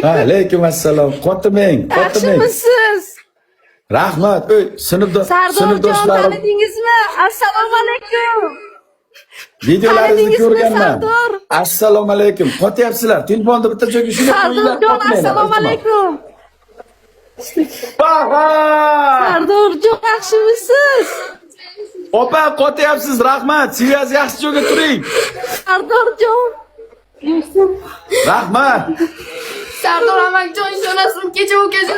Alaykum. Alaykum assalom. Qotimang, qotimang. Yaxshimisiz? Rahmat. Ey, sinfda Sardorjon, sinfdoshlarim tanidingizmi? Assalomu alaykum. videolaringizni Tanidingizmi, ko'rganman. Sardor? Assalomu alaykum. Qotyapsizlar. Telefonni bitta joyga shunday qo'yinglar, Sardorjon, qotmanglar. assalomu Iltimos. alaykum. Bahor! Sardorjon, yaxshimisiz? Opa, qotyapsiz. Rahmat. Связь yaxshi joyga turing. Sardorjon. Rahmat. Sardor amakjon, ishonasizmi, kecha u kecha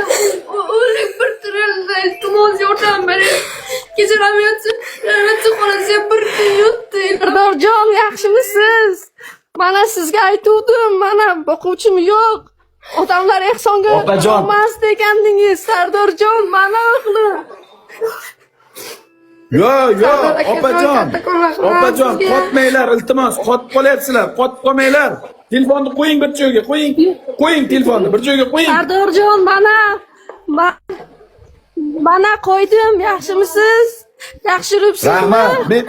o'lik bir tirildi, iltimos yordam bering. Kecha reanimatsiya xonasida bir kun yotdi. Sardorjon, yaxshimisiz? Mana sizga aytuvdim, mana boquvchim yo'q. Odamlar ehsonga Opajon. olmas degandingiz, Sardorjon, mana o'g'lim. Yo, yo, Sardor akajon, opajon. kattakon rahmat Opajon, sizga. qotmanglar, iltimos, qotib qolyapsizlar. Qotib qolmanglar. Telefonni qo'ying bir joyga, qo'ying. Qo'ying telefonni bir joyga qo'ying. Sardorjon, mana mana qo'ydim, yaxshimisiz? Yaxshi yuribsizmi? Rahmat. Men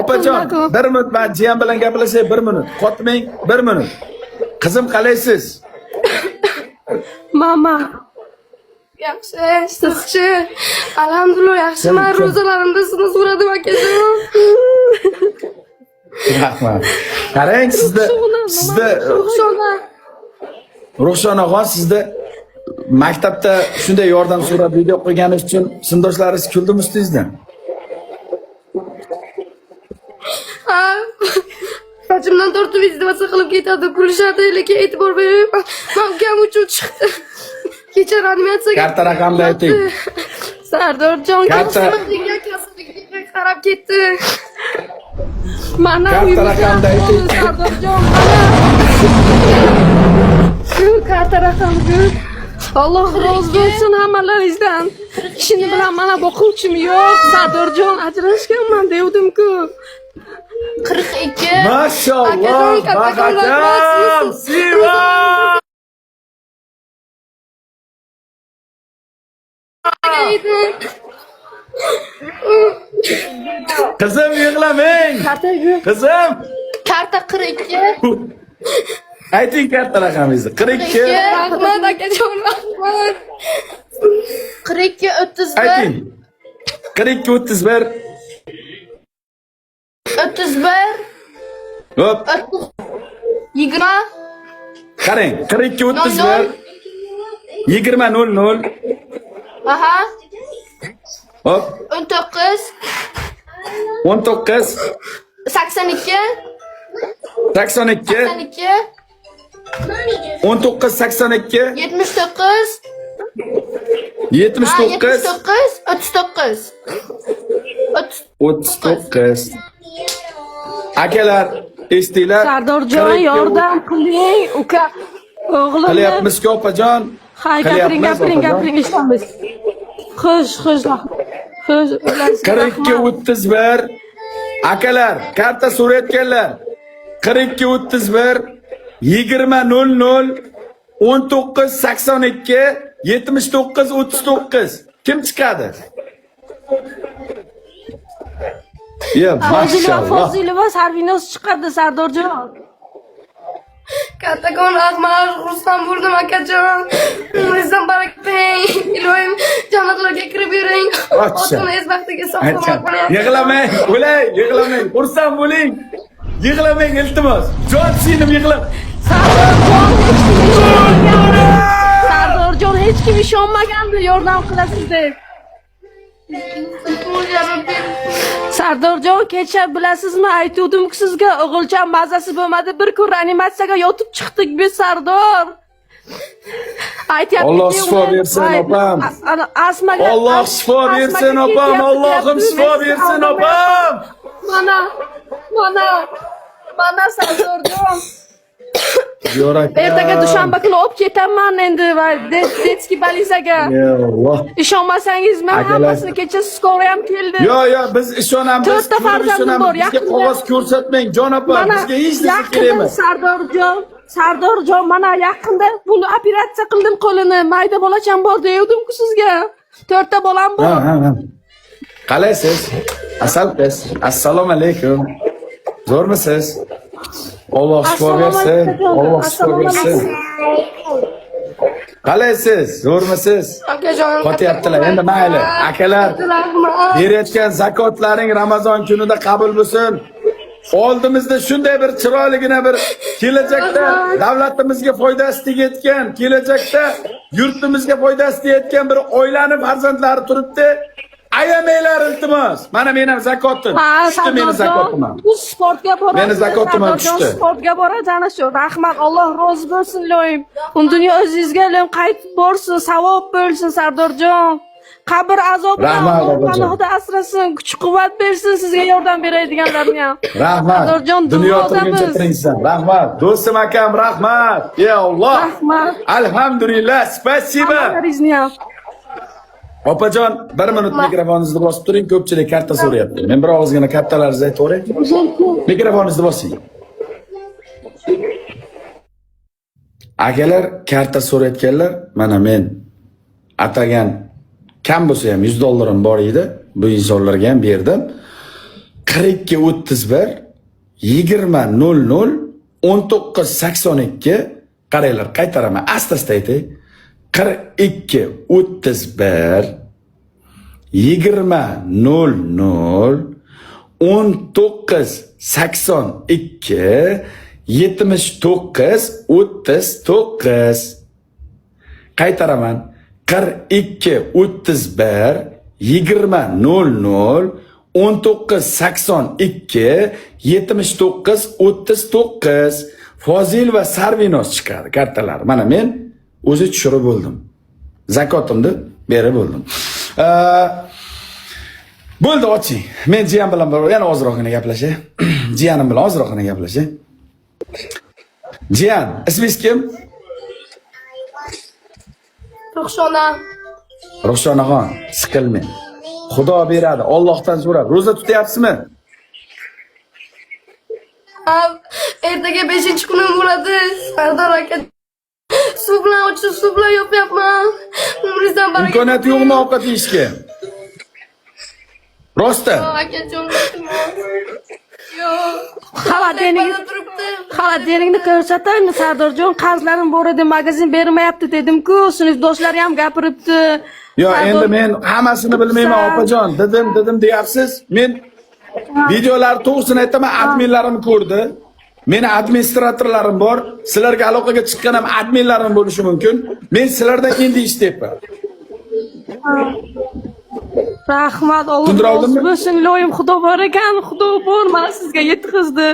opajon, Lakum. bir minut men jiyan bilan gaplashay, bir minut. Qotmang, bir minut. Qizim qalaysiz? Mama. Yaxshi, yaxshi. Alhamdulillah, yaxshiman. Ro'zalarimda sizni so'radim akajon. Rahmat. Qarang, sizda sizda Ruxshona. Ruxshonaxon, sizda maktabda shunday yordam so'rab video qo'yganingiz uchun sinfdoshlaringiz kuldimi ustingizdan? Ha. Sochimdan tortib izdivasa qilib ketadi, kulishadi, lekin e'tibor bermayman. Man ukam uchun chiqdi. Kecha reanimatsiyaga Karta raqamni ayting. Sardorjon, Karta kasalligiga qarab ketdi. mana Karta uyimizda raqamni ayting. Sardorjon, mana. Shu karta raqami. Alloh rozi bo'lsin hammalaringizdan. Kishini bilan mana boquvchim yo'q. Sardorjon, ajrashganman devdim-ku. 42. Mashalloh, Akajon, kattakon rahmat. Bahakam, Siva! Qizim yig'lamang. Karta yo'q. Qizim, Karta 42. ayting karta raqamingizni. 42. Rahmat akajon, rahmat. 42 31. Ayting. 42 31. 31. Hop, 20. qarang. 42 31 20 00. Aha. Hop, 19. 19 82. 82 82. 19 82 79. 79 79 39. 39. Akalar, esinglar. Sardorjon, 42 yordam qiling, uka. O'g'limni. Qilyapmiz-ku, opajon. Ha, gapiring, Qilyapmiz, gapiring, opajon. gapiring, eshitamiz. Xush, xush, xush, ular- 42 31. Akalar, karta so'rayotganlar. 42 31 20 00 19 82 79 39. Kim chiqadi? Ya, Fozilova, mashalloh. Fozilova Sarvinoz chiqadi, Sardorjon. Kattakon rahmat, xursand bo'ldim akajon. Umringizdan baraka toping. Iloyim jannatlarga kirib yuring. Otcha. Xotiningiz baxtiga sog' salomat bo'ling. Yig'lamang, o'lay, yig'lamang. Xursand bo'ling. Yig'lamang, iltimos. Jon singlim yig'lam. Sardorjon, hech kim ishonmagandi. Sardorjon, hech kim ishonmagandi yordam qilasiz deb. Iltimos, ya Rabbim. Sardorjon, kecha bilasizmi, aytuvdim-ku sizga, o'g'ilcham mazasi bo'lmadi, bir kun reanimatsiyaga yotib chiqdik biz, Sardor. Aytyaptiki, Alloh shifo bersin, opam. Asmaga Alloh shifo bersin, opam. Allohim shifo bersin, opam. Mana, mana, mana Sardorjon. Yo'rak. Ertaga dushanba kuni olib ketaman endi va детский больница ga. Ya Alloh. Ishonmasangiz, men Akalar. hammasini kecha скорый ham keldi. Yo, yo, biz ishonamiz. To'rtta Ko'rib farzandim ishonamiz. bor, Bizga yaqinda- qog'oz ko'rsatmang, jon opa. Mana Bizga hech narsa kerak yaqinda emas. Sardorjon, Sardorjon, mana yaqinda buni operatsiya qildim qo'lini. Mayda bolacham bor devdim-ku sizga. To'rtta bolam bor. Ha, ha, ha. Qalaysiz? Asal qiz. Assalomu alaykum. Zo'rmisiz? Alloh shifo Assalomu bersin. alaykum. Alloh shifo Assalomu bersin. alaykum. Qalaysiz? Zo'rmisiz? Akajon. Qotyaptilar. Endi mayli. Akalar, Rahmat. berayotgan zakotlaring Ramazon kunida qabul bo'lsin. Oldimizda shunday bir chiroyligina bir kelajakda davlatimizga foydasi tegayotgan, kelajakda yurtimizga foydasi tegayotgan bir oilani farzandlari turibdi. Ayamanglar, iltimos. Mana meni ham zakotim. Ha, Tushdi meni zakotim ham. Sardorjon, bu sportga boradi. Meni zakotim ham Sardorjon tushdi. sportga boradi ana shu. Rahmat, Alloh rozi bo'lsin iloyim. Un dunyo o'zingizga iloyim qaytib borsin, savob bo'lsin Sardorjon. Qabr azobidan Rahmat, Alloh opajon. panohida asrasin, kuch quvvat bersin sizga yordam beradiganlarni ham. Rahmat. Sardorjon, Dunyo turguncha duodamiz. tiriksan. Rahmat. Do'stim akam, rahmat. Ya Alloh. Rahmat. Alhamdulillah. Спасибо. Hammalaringizni ham. Opajon, bir minut mikrofoningizni bosib turing, ko'pchilik karta so'rayapti. Men bir og'izgina kartalaringizni aytavering. Mikrofoningizni bosing. Akalar, karta so'rayotganlar, mana men atagan kam bo'lsa ham 100 dollarim bor edi. Bu insonlarga ham berdim. 42 31 20 00 19 82. Qaranglar, qaytaraman, asta-asta aytay. 42 31 20 00 19 82 79 39. Qaytaraman. 42 31 20 00 19 82 79 39. Fozil va Sarvinoz chiqadi kartalar. Mana men o'zi tushirib bo'ldim. Zakotimni berib bo'ldim. Bo'ldi, oching. Men jiyan bilan bir yana ozroqgina gaplashay. Jiyanim bilan ozroqgina gaplashay. Jiyan, ismingiz kim? Ruxshona. Ruxshonaxon, siqilmang. Xudo beradi, Allohdan so'rab. Ro'za tutyapsizmi? Ha, ertaga 5-kunim bo'ladi. Sardor aka. Suv bilan ochib, suv bilan yopyapman. Umringizdan baraka. Imkoniyati yo'qmi ovqat yeyishga? Rostdan. Yo'q, akajon, iltimos. Yo'q. Холодильник Tepada turibdi. Холодильник ni ko'rsataymi, Sardorjon? Qarzlarim bor edi, magazin bermayapti dedim-ku. Sinfdoshlari ham gapiribdi. Yo, endi men hammasini bilmayman, opajon. Dedim, dedim deyapsiz. Men videolar, to'g'risini aytaman, adminlarim ko'rdi. Meni administratorlarim bor. Sizlarga aloqaga chiqqan ham adminlarim bo'lishi mumkin. Men sizlardan endi eshityapman. Rahmat, Alloh Tushundira rozi oldimmi? bo'lsin. Iloyim, Xudo bor ekan, Xudo bor, mana sizga yetkazdi.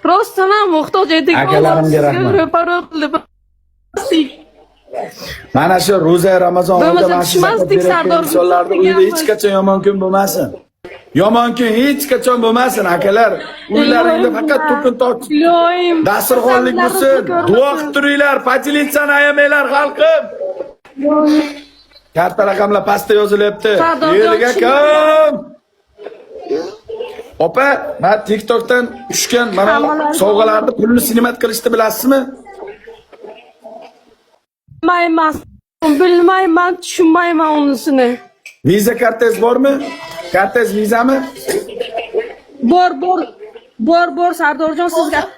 Rostdan ham muhtoj edik. Alloh Akalarimga sizga rahmat. ro'paro qildi. Mana shu ro'za Ramazon oyida Bo'lmasa mana shu zakot tushmasdik, berayotgan Sardor, insonlarni uyida hech qachon yomon kun bo'lmasin. Yomon kun hech qachon bo'lmasin, akalar. Uylaringda faqat to'kin toch Iloyim. dasturxonlik bo'lsin. Duo qilib turinglar, поделиться ni ayamanglar, xalqim. Karta raqamlar pastda yozilyapti. Sardorjon, Yerga akam. Opa, men TikTokdan tushgan mana Hammalari- sovg'alarni pulni снимать qilishni bilasizmi? Bilmayman, bilmayman, tushunmayman unisini. Visa kartangiz bormi? Kartangiz Visami? Bor, bor. Bor, bor, Sardorjon,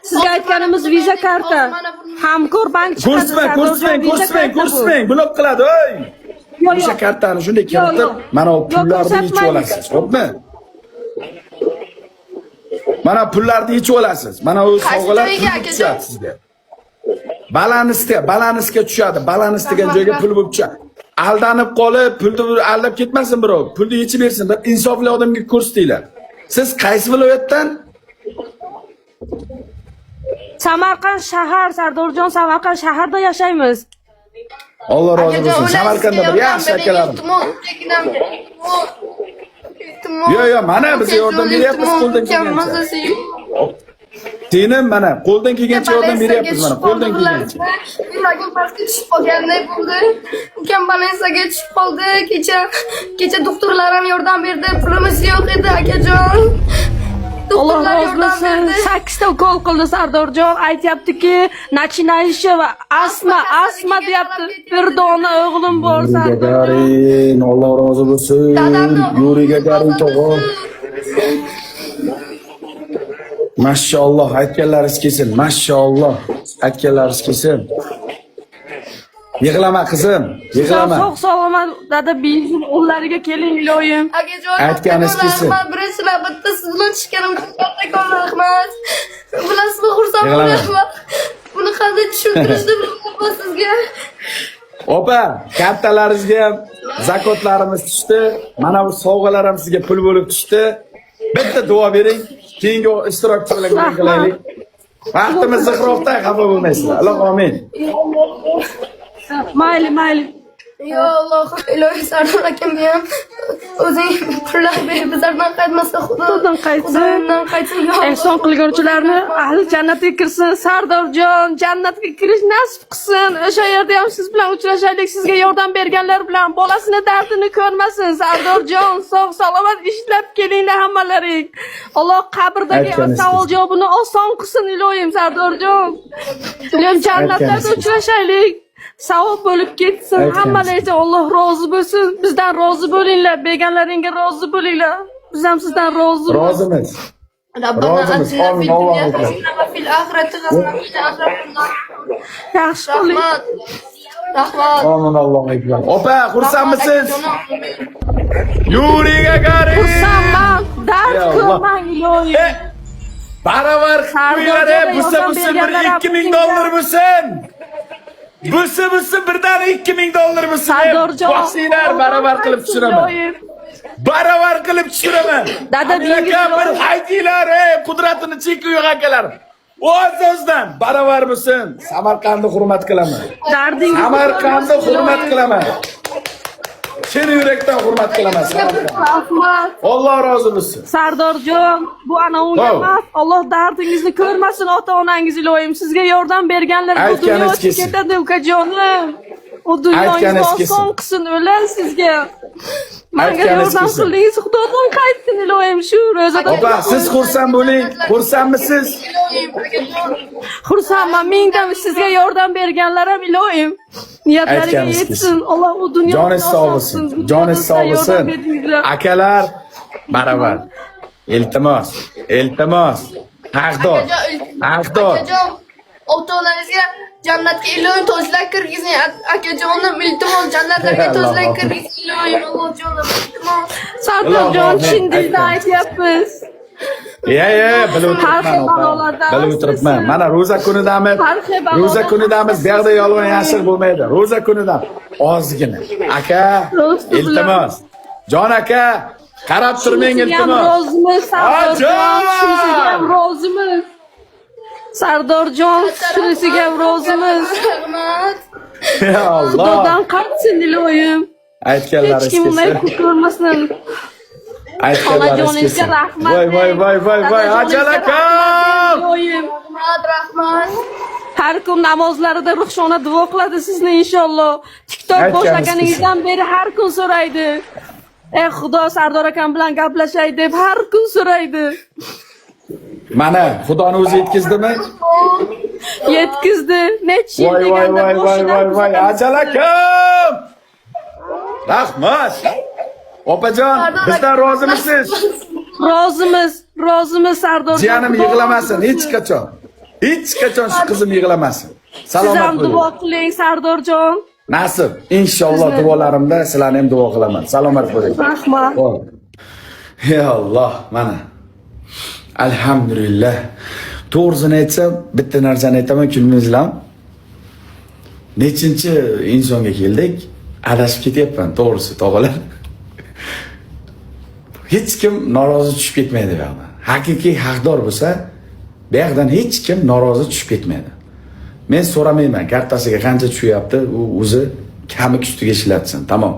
sizga aytganimiz Visa karta. Hamkor bank chiqadi. Ko'rsatmang, Sardorjon, ko'rsatmang, Visa ko'rsatmang, karta bu. ko'rsatmang. Blok qiladi, oy. Yo'q, O'sha yo'q. kartani shunday Yo'q, kiritib, yo'q. mana bu Yo'q, pullarni yechib ko'rsatmaymiz. olasiz, xo'pmi? Mana pullarni yechib olasiz. Mana u Qaysi sovg'alar joyiga, pul akajon? tushadi sizga. Balansga, balansga tushadi. Balans degan joyga pul bo'lib tushadi. Aldanib qolib, pulni aldab ketmasin birov. Pulni yechib bersin. Bir insofli odamga ko'rsatinglar. Siz qaysi viloyatdan? Samarqand shahar, Sardorjon, Samarqand shaharda yashaymiz. Alloh rozi Akajon, bo'lsin. ular Samarqandda sizga bir yordam yaxshi bering, akalarim. iltimos, tekinam, iltimos. Iltimos. Yo'q, yo'q, mana biz yordam Akajon, beryapmiz iltimos, qo'ldan ukam kelgancha. mazasi yo'q. Seni mana qo'ldan kelgancha yordam beryapmiz, mana qo'ldan kelgancha. Yuragim pastga tushib qolganday bo'ldi. Ukam balansaga tushib qoldi. Kecha doktorlar ham yordam berdi. Pulimiz yo'q edi, akajon. Alloh Doktorlar rozi yordam bo'lsin. berdi. Sakkizta ukol qildi Sardorjon. Aytyaptiki, начинающий va astma, astma deyapti. Bir dona o'g'lim bor, Yuriy Sardorjon. Gagarin, Alloh rozi bo'lsin. Dadamni Yuriy Gagarin tog'a. Mashalloh, aytganlaringiz kelsin. Mashalloh, aytganlaringiz kelsin. Yig'lama qizim, yig'lama. Sog' salomat dada buyingizning o'g'illariga keling iloyim. Akajon, Aytganingiz kattakon kelsin. rahmat. Birinchi navbatda siz bilan tushganim uchun kattakon rahmat. Bilasizmi, xursand Yig'lama. bo'lyapman. Buni qanday tushuntirishni bilmayman sizga. Opa, kartalaringizga ham zakotlarimiz tushdi. Mana bu sovg'alar ham sizga pul bo'lib tushdi. Bitta duo bering. Keyingi ishtirokchi bilan guruh qilaylik. Vaqtimiz ziqroqda, xafa bo'lmaysizlar. Alloh amin. Mayli, mayli. Yo Alloh, ilohiy Sardor akamga ham o'zing pullar berib bizlardan qaytmasa Xudo Xudodan qaytsin. Xudoyimdan qaytsin. Yo Alloh. Ehson qilguvchilarni ahli jannatga kirsin. Sardorjon jannatga kirish nasib qilsin. O'sha yerda ham siz bilan uchrashaylik. Sizga yordam berganlar bilan bolasini dardini ko'rmasin. Sardorjon sog' salomat ishlab kelinglar hammalaring. Alloh qabrdagi Aytganingiz savol javobini oson qilsin iloyim Sardorjon. Iloyim jannatlarda Aytganingiz uchrashaylik. Savob bo'lib ketsin. Aytganingiz Hammalarga Alloh rozi bo'lsin. Bizdan rozi bo'linglar, beganlaringga rozi bo'linglar. Biz ham sizdan rozimiz. Rozimiz. Rabbana Rozimiz. atina Amin. fid Allohu dunya akbar. hasana va fil oxirati hasana va qina azabannar. Yaxshi qiling. Rahmat. Rahmat. Amin. Allohu akbar. Opa, xursandmisiz? Rahmat, akajonim. Yuriy Gagarin. Xursandman. Dard Ya Allah. ko'rmang iloyim. E, baravar qo'ylar, e, busa busa bir 2000 dollar bo'lsin. Busa busa birdan 2000 dollar bo'lsin. E, Sardorjon. Boshinglar baravar qilib tushiraman. Iloyim. Baravar qilib tushiraman. Dada, Amir aka, menga bir haytinglar, ey, qudratini cheki yo'q akalar. O'z o'zidan baravar bo'lsin. Samarqandni hurmat qilaman. Dardingizni Samarqandni ko'rmasin hurmat iloyim. qilaman. Chin yurakdan hurmat qilaman Samarqand. Rahmat. Alloh rozi bo'lsin. Sardorjon, bu ana unga Hov. emas. Alloh dardingizni ko'rmasin ota-onangiz iloyim. Sizga yordam berganlar bu dunyo Aytganingiz o'tib kelsin. ketadi ukajonim. U dunyoyingizni Aytganingiz kelsin. oson qilsin, o'lan sizga. Menga Aytganingiz yordam kelsin. qildingiz, Xudodan qaytsin iloyim shu ro'zada. Opa, siz xursand bo'ling. Xursandmisiz? Iloyim, akajon. Xursandman, mingdan sizga yordam berganlar ham iloyim. Niyatlariga Aytganingiz yetsin. kelsin. Alloh u dunyoni Joningiz sog' bo'lsin. Joningiz sog' bo'lsin. Akalar, baravar. Iltimos, iltimos. Haqdor. Haqdor. Akajon, ota-onangizga jannatga iloyim tojlar kirgizing. Akajonim, iltimos jannatlarga tojlar Alloh. kirgizing iloyim, Allohjonim, iltimos. Sardorjon, Ilohi chin amin. dildan aytyapmiz. Ya, ya, bilib Har o'tiribman xil opa. balolardan Bilib o'tiribman. asrasin. Mana ro'za kunidamiz. Har xil balolardan Ro'za kunidamiz. Bu yoqda yolg'on yashir bo'lmaydi. Ro'za kunidan ozgina. Aka, Ro'za bilan. iltimos. Jon aka, qarab turmang Shunisiga ham iltimos. rozimiz, Sardorjon. Ajoyib! Shunisiga ham rozimiz. Sardorjon, shunisiga ham rozimiz. Rahmat. Ya Alloh. Xudodan qaytsin iloyim. Aytganlaringiz Hech kim unday kelsin. ko'rmasin. Aytganlaringiz Onajoningizga kelsin. rahmat. Voy voy voy voy voy, Dadajoningizga Ajal akam. rahmat, iloyim. Rahmat, rahmat. Har kun namozlarida Ruhshona duo qiladi sizni inshaalloh. TikTok Aytganingiz boshlaganingizdan beri har kun so'raydi. Ey Xudo, Sardor akam bilan gaplashay deb har kun so'raydi. Mana Xudoni o'zi yetkazdimi? Yetkizdi. Necha yil Voy voy deganda voy voy boshidan voy voy, kuzatamiz Ajal sizni. akam. Rahmat. Opajon, bizdan rozimisiz? Rozimiz, rozimiz Sardorjon. Jiyanim Xudo yig'lamasin rozi hech bo'lsin. qachon. Hech qachon shu qizim yig'lamasin. Siz Salomat ham bo'ling. duo qiling Sardorjon. Nasib. Inshaalloh duolarimda sizlarni ham duo qilaman. Salomat bo'ling. Rahmat. Xo'p. Ya Alloh, mana. Alhamdulillah. To'g'risini aytsam, bitta narsani aytaman, kulmangizlar. Nechinchi insonga keldik? Adashib ketyapman, to'g'risi, tog'alar. Hech kim norozi tushib ketmaydi bu yoqdan. Haqiqiy haqdor bo'lsa, bu yoqdan hech kim norozi tushib ketmaydi. Men so'ramayman, kartasiga qancha tushyapti, u o'zi kami ustiga ishlatsin. Tamom.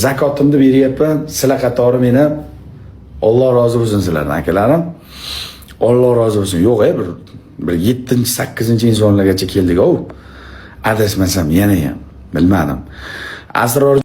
Zakotimni beryapman, sizlar qatori meni Alloh rozi bo'lsin sizlardan akalarim. Alloh rozi bo'lsin. Yo'q, bir 7-8 insonlargacha keldik-ku. Adashmasam yana ham bilmadim. Asror.